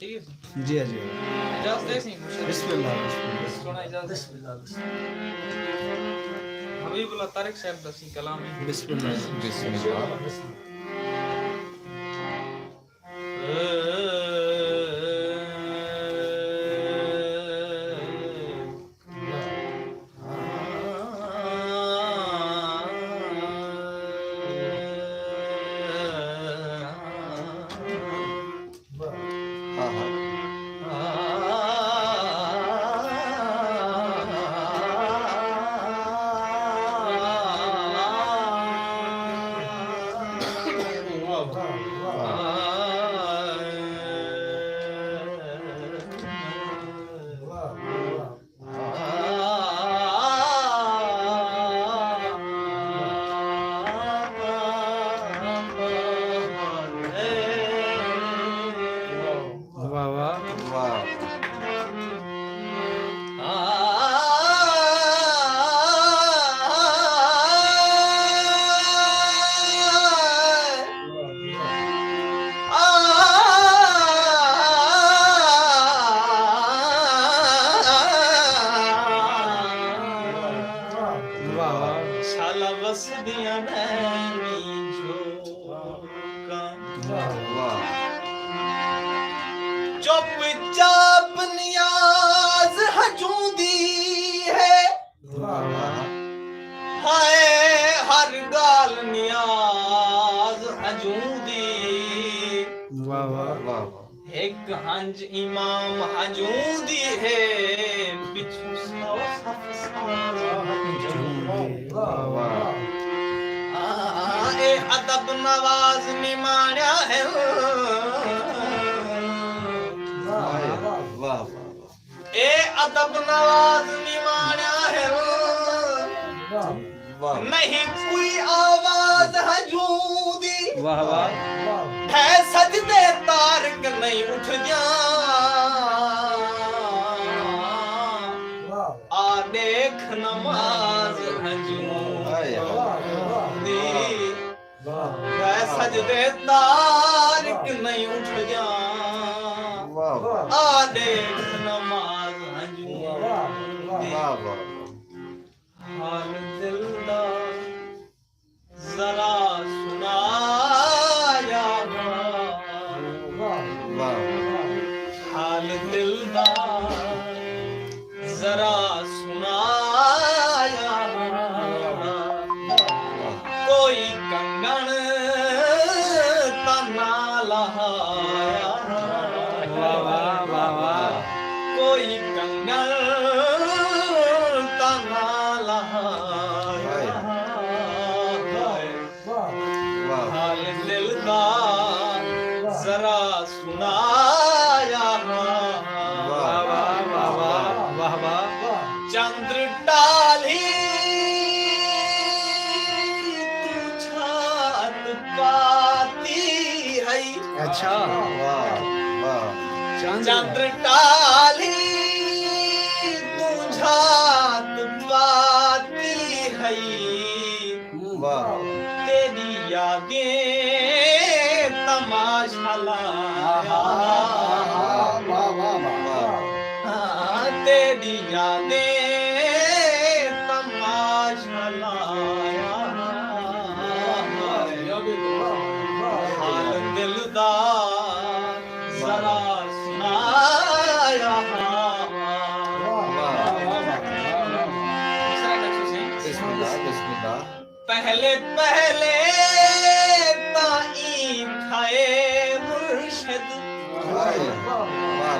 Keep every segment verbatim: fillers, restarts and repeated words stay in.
جی جی۔ اجازت ہے سائیں؟ بسم اللہ، بسم اللہ۔ سونا اجازت۔ بسم اللہ، بسم اللہ۔ حبیب اللہ طارق صاحب دا سائیں کلام ہے۔ بسم اللہ۔ بسم اللہ۔ واہ واہ۔ واہ۔ واہ واہ۔ شالا وسدیاں نینی جھوکاں۔ واہ۔ چپ چاپ نیاز ہجوندی ہے۔ واہ واہ۔ ہائے ہر ڳالھ نیاز ہجوندی۔ واہ واہ۔ واہ واہ۔ ہک ہنج امام ہجوندی ہے، پچھوں سو صف ساز ہجوندی۔ واہ واہ۔ آ، اے ادب نواز نماݨیا ہے۔ واہ واہ واہ۔ اے ادب نواز نماݨیا ہے۔ واہ۔ نہیں کوئی آواز ہجوندی۔ واہ واہ۔ ہے سجدے طارق نہیں اٹھدیاں۔ آ ݙیکھ نماز ہجوندی۔ ہے سجدے طارق نہیں اٹھدیاں۔ واہ واہ۔ آ ݙیکھ نماز ہجوندی۔ واہ واہ۔ حال دل دا ذرا سݨایا۔ واہ۔ حال دل دا ذرا سݨایا۔ کوئی کنگن تاں نہ لہایا۔ واہ واہ، واہ واہ۔ کوئی کنگن تاں نہ لہایا۔ ہائے۔ واہ۔ حال دل دا ذرا سݨایا۔ واہ واہ، واہ واہ، واہ واہ۔ چندر ٹالی توں چھات پاتی ہئی۔ اچھا۔ واہ واہ۔ چندر ٹالی توں چھات پاتی ہئی۔ واہ۔ تیݙی یادیں تماشا لایا۔ واہ، واہ، واہ، واہ۔ ہاں، تیݙی یادیں تماشا لایا۔ حال دل دا ذرا سݨایا۔ واہ، واہ، واہ، واہ۔ بسم اللہ، بسم اللہ۔ پہلے پہلے تاں ایں تھئے مرشد۔ واہ، واہ، واہ۔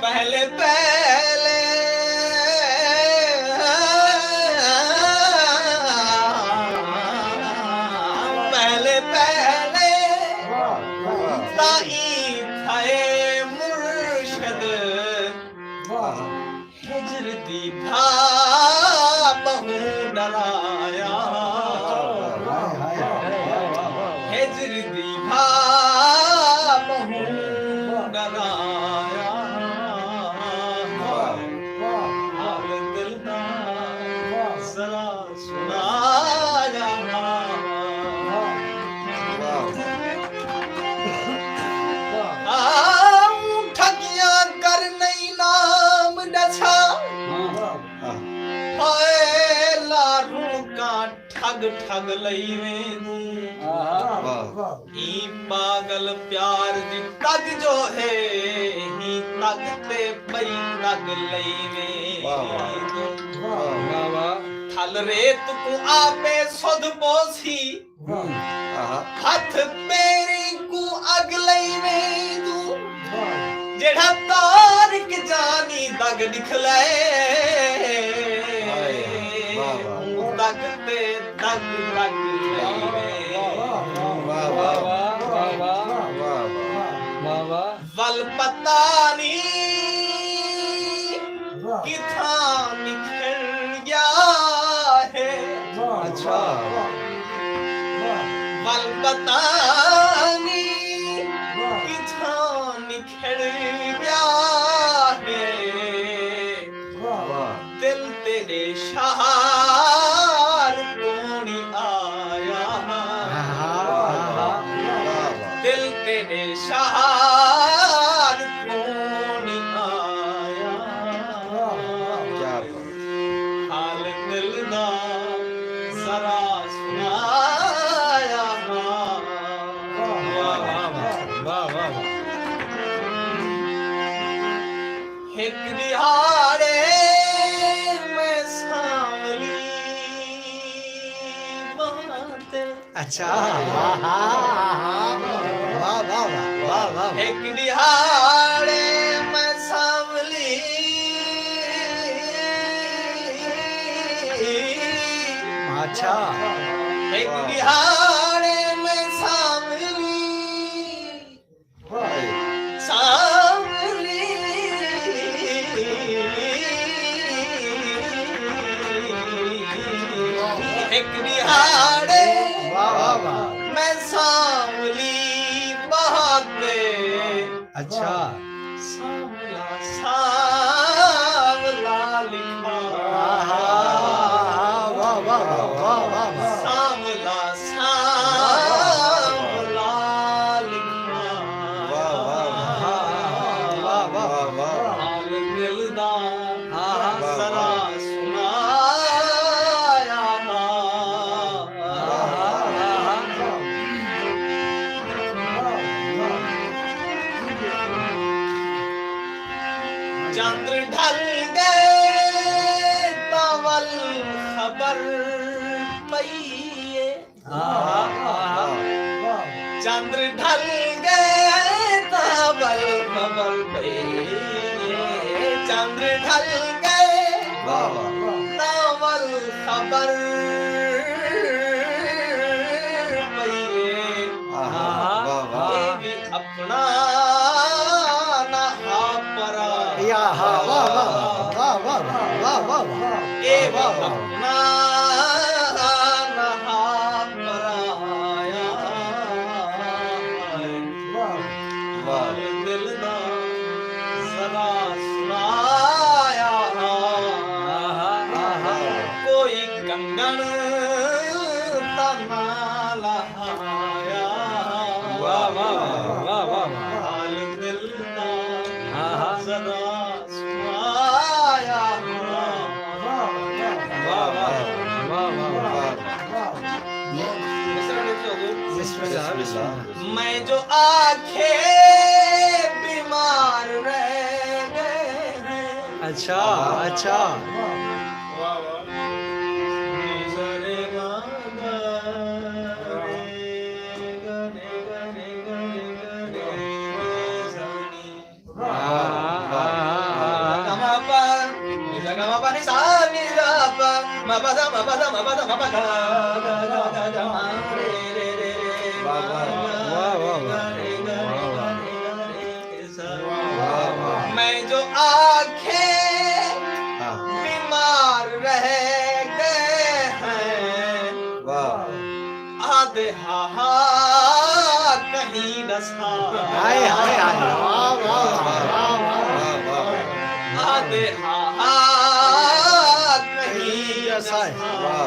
پہلے پہلے، پہلے پہلے تاں ایں تھئے مرشد۔ واہ۔ ہجر دی بھا ٻہوں ݙرایا۔ ہائے، ہائے، ہائے۔ ہجر دی بھا ٻہوں ݙرایا۔ واہ۔ ٹھگ لئی ویندوں۔ واہ۔ ایں پاگل پیار دی ٹھگ جو ہے، ایں ٹھگ تے ٻئی ٹھگ لئی ویندوں۔ واہ، واہ۔ واہ، واہ۔ تھل ریت کوں آپے سدھ پوسی، ہتھ پیریں کوں اڳ لئی ویندوں۔ جیڑھا طارق جانی دڳ ݙکھلائے، ہائے، واہ، واہ۔ اوں دڳ تے دڳ دڳ لئی ویندوں۔ واہ، واہ، واہ۔ واہ، واہ۔ واہ، واہ۔ ول پتہ نی کتھاں نکھڑ ڳیا ہے۔ اچھا۔ ول پتہ نی کتھاں نکھڑ ڳیا ہے۔ واہ۔ دل تیݙے شہر کونی آیا۔ ہاں، ہاں، ہاں، ہاں۔ دل تیݙے شہر کونی آیا۔ کیا بات۔ حال دل دا ذرا سݨایا۔ واہ، واہ، واہ، واہ، واہ۔ ہک ݙیہاڑے میں سانولی بانت۔ اچھا، ہاں، ہاں، ہاں، ہاں۔ واہ، واہ، واہ، واہ، واہ۔ ہک ݙیہاڑے میں سانولی اچھا۔ ہک ݙیہاڑے میں سانولی سانولی۔ ہک ݙیہاڑے واہ، واہ، واہ۔ میں سانولی بہت اچھا۔ سانولا، سانولا لکھا۔ آہا، واہ، واہ، واہ۔ سانولا، سانولا لکھا۔ واہ، واہ، واہ۔ واہ، واہ، واہ۔ حال دل دا ہاں، ہاں۔ ذرا سݨایا۔ چندر ڈھل ڳئے تاں ول خبر پئی اے۔ ہاں، ہاں، ہاں۔ چندر ڈھل ڳئے تاں ول خبر پئی اے۔ چندر ڈھل ڳئے واہ، واہ۔ تاں ول خبر پئی اے۔ آہا، واہ، واہ۔ اے وی اپݨا نہ ہا پرا۔ یا ہا، واہ، واہ۔ اے وی واہ، واہ۔ اپݨا نہ ہا پرایا۔ واہ۔ دل دا ذرا سݨایا۔ آہا، آہا۔ کوئی کنگن تاں نہ لہایا۔ واہ، واہ، واہ، واہ، واہ۔ حال دل دا ہاں، ہاں۔ ذرا سݨایا۔ واہ، واہ، واہ، واہ، واہ۔ بسم اللہ، بسم اللہ۔ میں جو آنکھیں بیمار رہ گئے ہیں۔ اچھا، اچھا۔ واہ، واہ۔ واہ، واہ، واہ۔ میں جو آنکھیں ہاں۔ بیمار رہ گئے ہیں۔ واہ۔ آہدے ہا ہا کہیں ݙسا۔ ہائے، ہائے، ہائے۔ واہ، واہ، واہ۔ آہدے ہا ہا کہیں ݙسا۔ واہ، واہ۔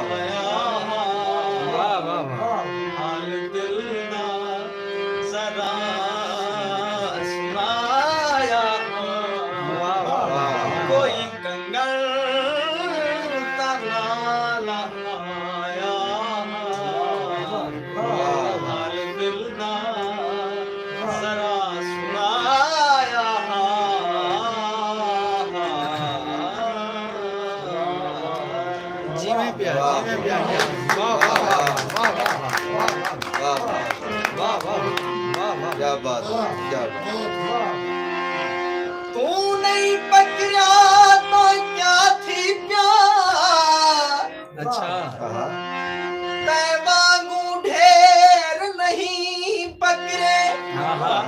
واہ، واہ، واہ۔ حال دل دا ذرا سݨایا۔ واہ، واہ، واہ۔ کوئی کنگن تاں نہ لہایا۔ ذرا سنایا ہا۔ جیویں پیا، جیویں پیا۔ واہ، واہ، واہ۔ واہ، واہ۔ کیا بات ہے، کیا بات۔ توں نہیں پکڑیا تاں کیا تھی پیا؟ اچھا۔ ہاں۔ تیں وانگوں ڈھیر نہیں پکڑے۔ ہاں، ہاں۔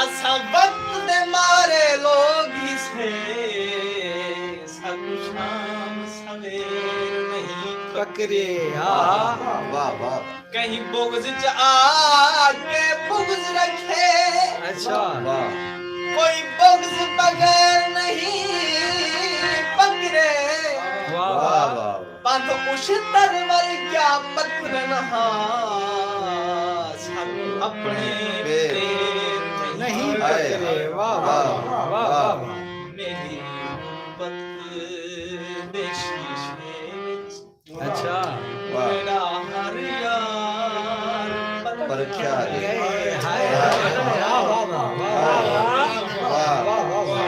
اساں وقت دے مارے لوگ ہسے، ساکوں شام سویر نہیں پکڑے۔ ہاں۔ واہ، واہ۔ کہیں بغض چ آ کے بغض رکھے۔ اچھا۔ واہ۔ کوئی بغض بغیر نہیں پکڑے۔ واہ۔ واہ، واہ۔ پندھ اشتر ول کیا پکڑن ہا، ساکوں اپنے پیر نہیں پکڑے۔ واہ، واہ، واہ، واہ۔ میݙی غربت دے شیشے وچ اچھا۔ واہ۔ میݙا ہر یار پرکھیا ڳئے۔ ڳئے۔ ہائے، ہائے، ہائے۔ واہ، واہ، واہ، واہ۔ واہ۔ واہ، واہ، واہ۔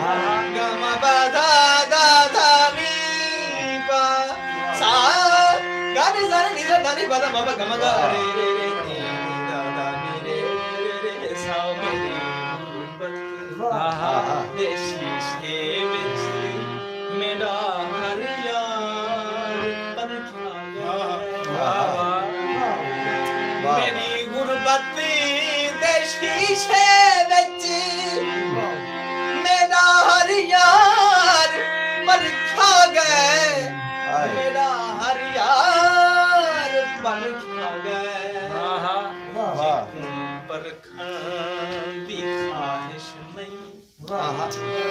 ہاں۔ آہا۔ دے شیشے وچ میݙا ہر یار پرکھیا ڳئے۔ واہ، واہ۔ واہ۔ میݙی غربت دے شیشے وچ میݙا ہر یار پرکھیا ڳئے۔ ہائے۔ میݙا ہر یار پرکھیا ڳئے۔ آہا۔ واہ۔ جیکوں پرکھݨ دی خواہش نہیں۔ واہ۔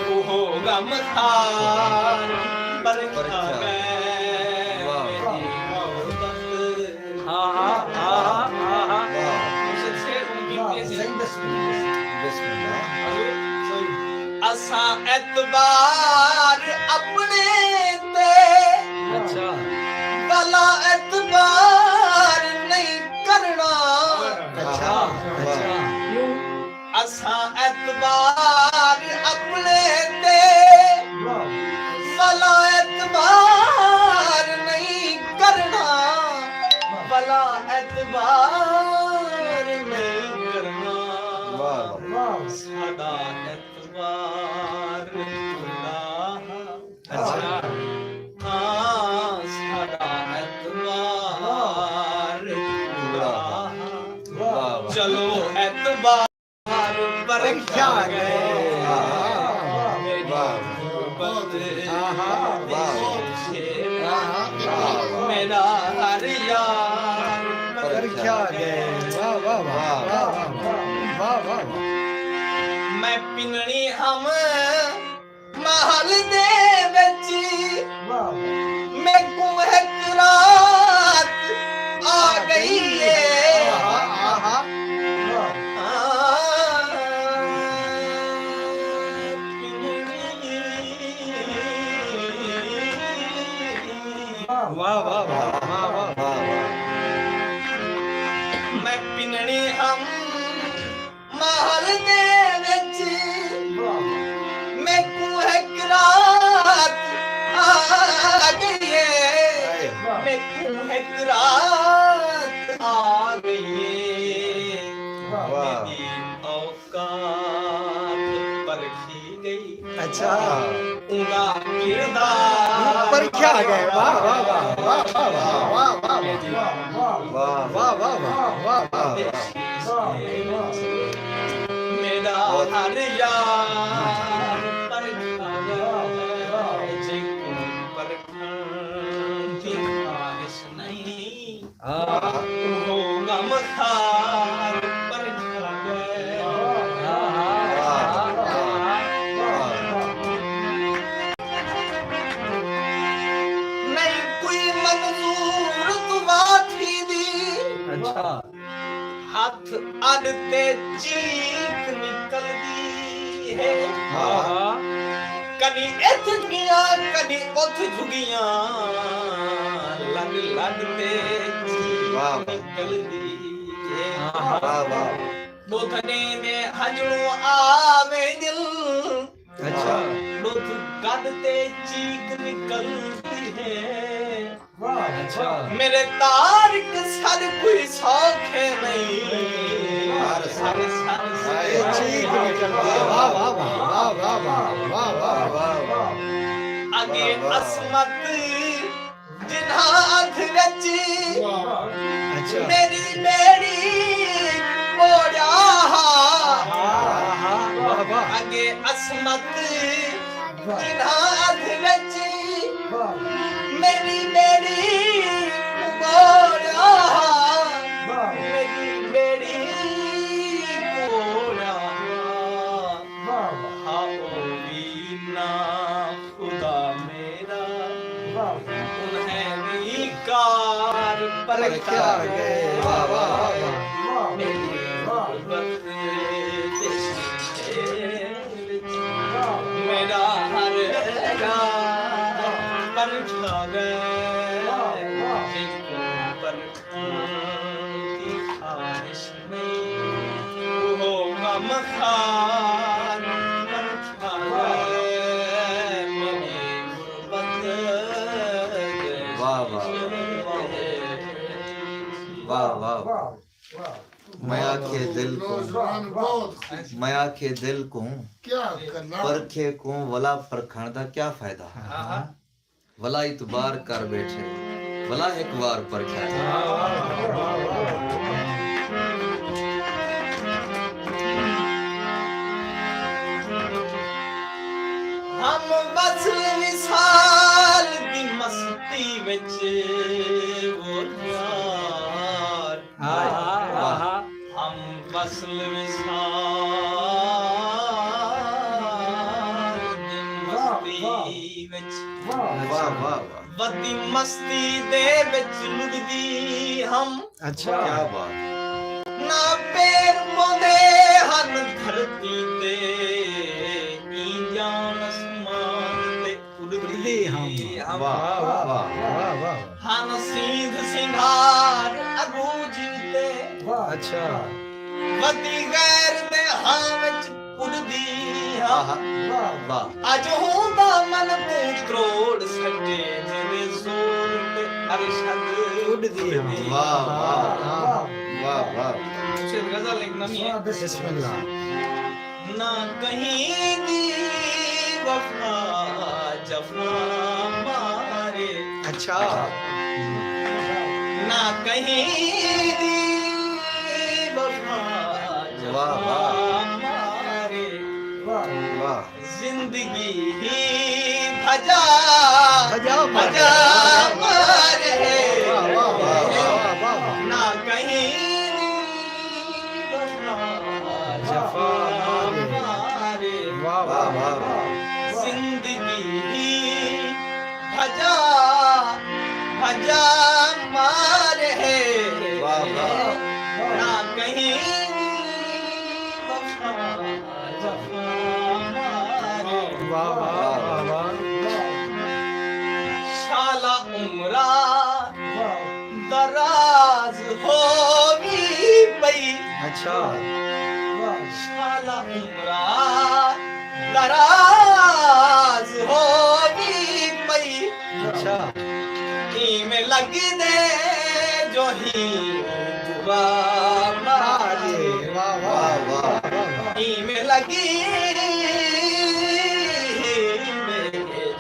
اوہو غم خار پرکھیا ڳئے۔ واہ۔ میݙی محبت۔ ہاں، ہاں، ہاں، ہاں، ہاں۔ واہ۔ مرشد شعر کوں گھن کے سی۔ بسم اللہ۔ اساں اعتبار اپݨے تے۔ اچھا۔ ولا اعتبار نہیں کرݨا۔ اچھا، واہ۔ اچھا۔ اساں اعتبار اپݨے تے، واہ۔ ولا اعتبار نہیں کرݨا، ولا اعتبار نہیں کرݨا۔ واہ، واہ۔ ساݙا اعتبار تھوڑا۔ اچھا۔ ہاں، ساݙا اعتبار تھوڑا۔ واہ، واہ۔ چلو اعتبار پرکھیا ڳئے۔ واہ، واہ۔ آہا۔ واہ۔ میݙا ہر یار پرکھیا ڳئے۔ واہ، واہ، واہ۔ واہ، واہ، واہ۔ واہ، واہ، واہ۔ میں پنݨی ہم محل دے وچ۔ واہ۔ میکوں ہک رات آ ڳئی ہے۔ آہا، آہا۔ واہ، واہ، واہ۔ میں پنݨی ہم محل دے وچ۔ واہ۔ میکوں ہک رات آ ڳئی ہے۔ واہ۔ میکوں ہک رات آ ڳئی ہے۔ واہ۔ میݙی اوقات پرکھی ڳئی۔ اچھا۔ اوندا کردار پرکھیا ڳئے۔ واہ، واہ، واہ۔ واہ، واہ، واہ۔ واہ، واہ، واہ۔ میݙا ہر یار پرکھیا ڳئے، جیکوں پرکھݨ دی خواہش نہیں۔ ہاں۔ اوہو غم خار پرکھیا ڳئے۔ نہیں کوئی منظور دعا تھیندی۔ اچھا۔ ہتھ اݙ تے چیخ نکلدی ہے۔ ہاں۔ کݙی اتھ ڳیاں، کݙی اتھ جھڳیاں، لݙ لݙ تے چیخ واہ واہ۔ نکلدی ہے۔ واہ واہ۔ ݙدھ ݙیندے ہجڑوں آ ویندن۔ اچھا۔ ݙدھ گد تے چیخ نکلدی ہے۔ واہ، اچھا۔ میݙے طارق سݙ کوئی سوکھے نئیں۔ ہر سر سر سر اے چیخ نکلدی ہے۔ واہ، واہ، واہ۔ واہ، واہ۔ اڳے واہ، واہ۔ عصمت جنہاں ادھ وچ واہ۔ اچھا۔ میݙی ٻیڑی ٻوڑیا ہا۔ واہ، واہ۔ اڳے عصمت جنہاں ادھ وچ واہ۔ میݙی ٻیڑی ٻوڑیا ہا۔ واہ۔ میݙی ٻیڑی ٻوڑیا ہا۔ واہ، واہ۔ ہا او وی نا خدا میݙا، واہ۔ انہیں وی کار پرکھیا ڳئے۔ واہ، واہ، واہ، واہ۔ میݙی غربت دے شیشے وچ، واہ۔ میݙا ہر ڳالھ پرکھیا ڳئے۔ واہ، واہ۔ جیکوں پرکھݨ دی خواہش نئیں، اوہو غم خار پرکھیا ڳئے۔ میݙی غربت دے واہ، واہ۔ شیشے۔ واہ، واہ۔ واہ، واہ۔ میں آکھے دل کوں، نوجوان بہت خوش۔ میں آکھے دل کوں، کیا کلام۔ پرکھے کوں ولا پرکھݨ دا کیا فائدہ؟ ہاں۔ ولا اعتبار کر ٻیٹھے، ولا ہک وار پرکھیا ڳئے۔ ہم وصل وصال دی مستی وچ او یار۔ ہائے، واہ۔ ہم وصل وصال دی مستی وچ۔ واہ، واہ، واہ۔ ودی مستی دے وچ لڳدی ہم۔ اچھا۔ کیا بات۔ نہ پیر پوندے ہن دھرتی تے، ایں ڄاݨ اسمان تے اݙدی ہم۔ واہ، واہ، واہ۔ واہ، واہ۔ ہن سیندھ سینگھار عروج تے۔ واہ۔ اچھا۔ ودی غیر دے ہاں وچ اݙدی ہم۔ آہا۔ واہ، واہ۔ اڄ ہوندا من کوں کروڑ سٹے، جیندے زور تے ارشد اݙدی ہم۔ واہ، واہ۔ واہ، واہ۔ اچھا، غزل ہک نویں ہے۔ بسم اللہ۔ نہ کہیں دی وفا جفا مارے۔ اچھا۔ نہ کہیں دی وفا جفا واہ، واہ۔ مارے۔ واہ۔ زندگی ہی بھڄا، بھڄا مارے۔ بھڄا مارے۔ واہ، واہ، واہ، واہ، واہ۔ نہ کہیں جفا مارے۔ واہ، واہ، واہ، واہ۔ زندگی ہی بھڄا، بھڄا مارے۔ واہ، واہ۔ نہ کہیں وفا جفا مارے۔ واہ، واہ، واہ، واہ۔ شالا عمرا دراز ہووی پئی۔ اچھا۔ شالا عمرا دراز ہووی پئی۔ اچھا۔ ایویں لڳدے جو ہی دعا مارے۔ واہ، واہ، واہ، واہ۔ ایویں لڳدے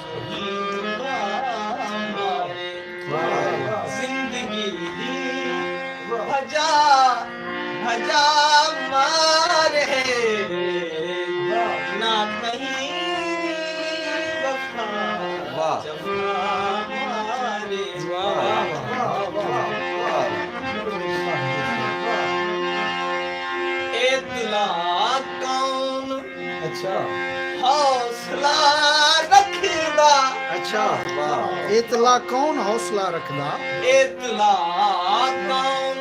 جو ہی دعا مارے۔ واہ، واہ۔ زندگی دی بھڄا، بھڄا مارے۔ نہ کہیں وفا واہ۔ جفا مارے۔ واہ، واہ، واہ، واہ۔ ایتلا کون اچھا۔ حوصلہ رکھدا۔ اچھا۔ واہ۔ ایتلا کون حوصلہ رکھدا؟ ایتلا کون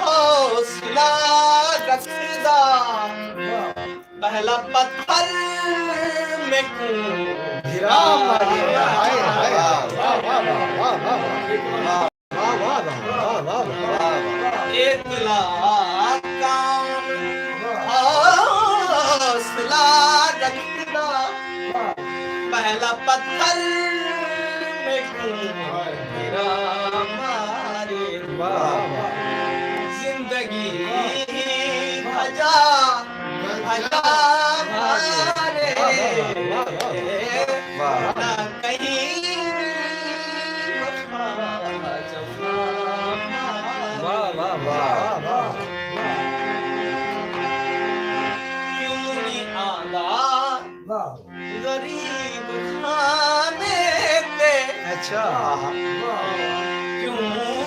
حوصلہ رکھدا؟ پہلا پتھر میکوں بھرا مارے۔ ہائے، ہائے، ہائے۔ واہ، واہ، واہ، واہ، واہ۔ واہ، واہ، واہ، واہ، واہ، واہ۔ اطلاع کون حوصلہ رکھدا؟ پہلا پتھر میکوں بھرا مارے۔ واہ، واہ۔ زندگی بھجا بھلا مارے، واہ، واہ، واہ، واہ۔ نہ کہیں وفا جفا مارے۔ واہ، واہ، واہ، واہ۔ کیوں نہیں آندا، واہ، غریب خانے تے؟ اچھا۔ کیوں نہیں؟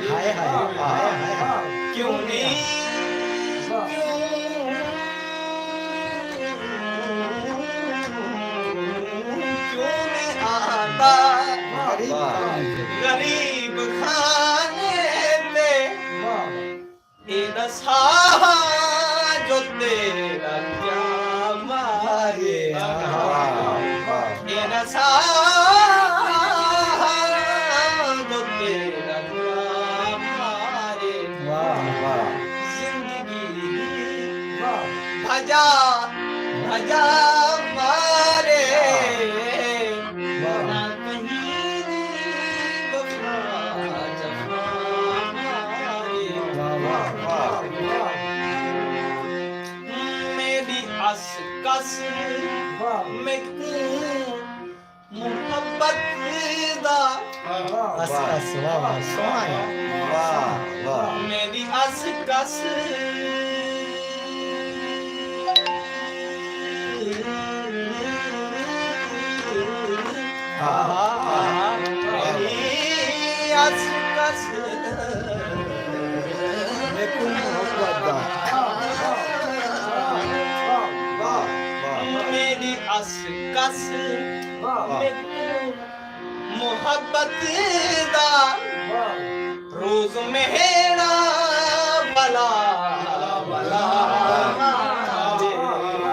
ہائے، ہائے، ہائے، ہائے۔ کیوں نہیں؟ کیوں نہیں آندا؟ غریب خانے تے؟ اے ݙسا جو تیݙا کیا مارے۔ واہ، واہ۔ اے ݙسا جو تیݙا کیا مارے۔ واہ، واہ۔ زندگی بھجا بھجا مارے۔ واہ۔ نہ کہیں دی وفا جفا مارے۔ واہ، واہ، واہ۔ میݙی اس کس، واہ، میکوں محبت دا۔ اس کس، واہ، واہ، سوہݨا۔ واہ، واہ۔ میݙی اس کس۔ آہا، آہا۔ میݙی اس کس۔ میکوں محبت دا۔ واہ، واہ۔ میݙی اس کس۔ واہ۔ میکوں محبت دا۔ واہ۔ روز مہیݨا ولا ولا۔ واہ،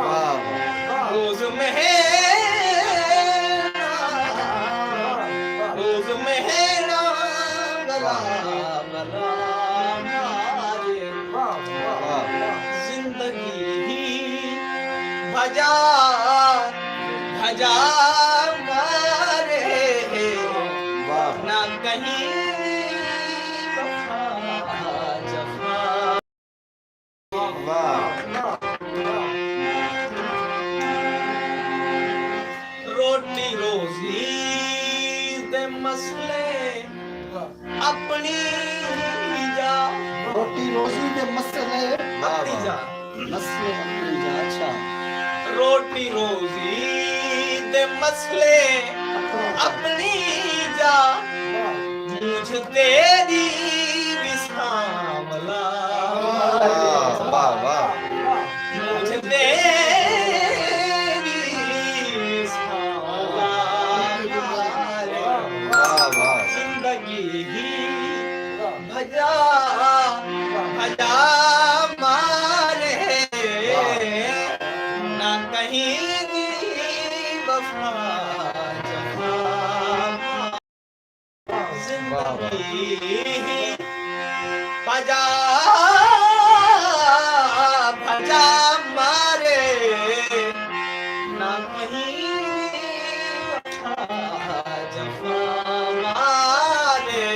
واہ۔ روز مہیݨا، روز مہیݨا ولا ولا مارے۔ واہ، واہ۔ زندگی بھجا بھجا مارے۔ واہ۔ نہ کہیں وفا جفا۔ واہ۔ روٹی روزی دے مسئلے اپݨی جا۔ روٹی روزی دے مسئلے۔ واہ، اپݨی واہ۔ جا۔ مسئلے اپݨی جا، اچھا۔ روٹی روزی دے مسئلے اپݨی جا۔ واہ۔ مجھ تیݙی وی سانولا۔ واہ، واہ، واہ۔ مجھ تیݙی وی سانولا۔ واہ، واہ۔ زندگی ہی بھجا بھجا مارے۔ نہ کہیں دی وفا جفا۔ زندگی بھجا بھجا مارے۔ نہ کہیں وفا جفا مارے۔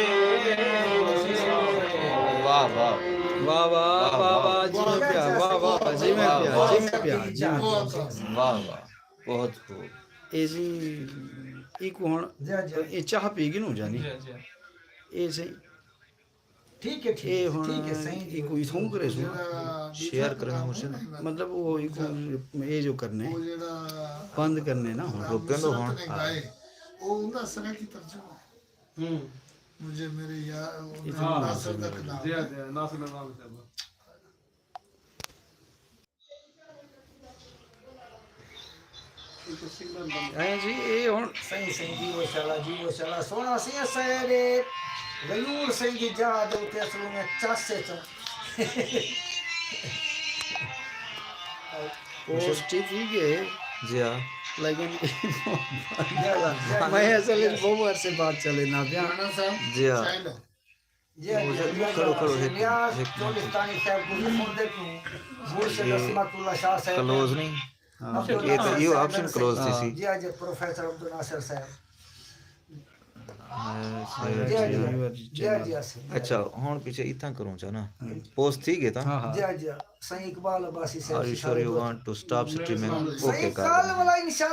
واہ، واہ۔ واہ، واہ، واہ، واہ، واہ، جیویں پیا، واہ، واہ، جیویں پیا، جیویں پیا، جیویں پیا۔ واہ، واہ، بہت خوب۔ اے جی، ایکوں ہݨ، جی، جی۔ اے چاہ پی گھنوں جانی۔ جی، جی۔ اے سئیں۔ ٹھیک ہے، ٹھیک اے ہے، ہݨ ٹھیک ہے، سئیں جی۔ ایکوں اتھوں کریسوں۔ جیڑھا شیئر کرݨا مرشد۔ مطلب، او ایکوں، اچھا۔ اے جو کرݨے، او جیڑھا بند کرݨے نا ہݨ۔ رکن ݙو ہݨ۔ نصرت نے گائے، او اوندا سرائیکی ترجمہ ہے۔ ہوں۔ مجھے میرے یار، اتھوں ناصر دا کلام۔ جی، جی، ناصر دا نام ہے۔ ہیں جی، اے ہݨ سئیں، سئیں جی، ماشاءاللہ جی، ماشاءاللہ، سوہݨا سئیں، سئیں ݙے۔ غیور سئیں دی جاہ دے اتے اصل میں چس اچ۔ پوسٹ ہی تھی گئے۔ جی ہاں۔ لیکن میں اصل وچ بہت عرصے بعد چلے نہ پیا۔ جی ہاں۔ جی ہاں، جی ہاں، جی ہاں۔ کھڑو، کھڑو، ہک، نیاز ہک منٹ۔ چولستانی صاحب کوں وی سݨدے پیوں، مرشد یہ عصمت اللہ شاہ صاحب کلوز نہیں؟ ہاں۔ عبدالناصر یہ تو، یہ صاحب آپشن کلوز تھی سی۔ جی ہاں، جی، پروفیسر عبدالناصر صاحب۔ اچھا، جی ہاں، جی ہاں۔ جی ہاں، جی ہاں، سر۔ اچھا، ہݨ پیچھے اتھاں کروں چا نا۔ ہاں۔ پوسٹ تھی گئے تاں؟ ہاں، ہاں۔ جی ہاں، جی ہاں۔ سائیں اقبال عباسی صاحب، Are you sure you want to stop streaming? سائیں اوکے کر اقبال ݙیندے۔ والا انشاءاللہ۔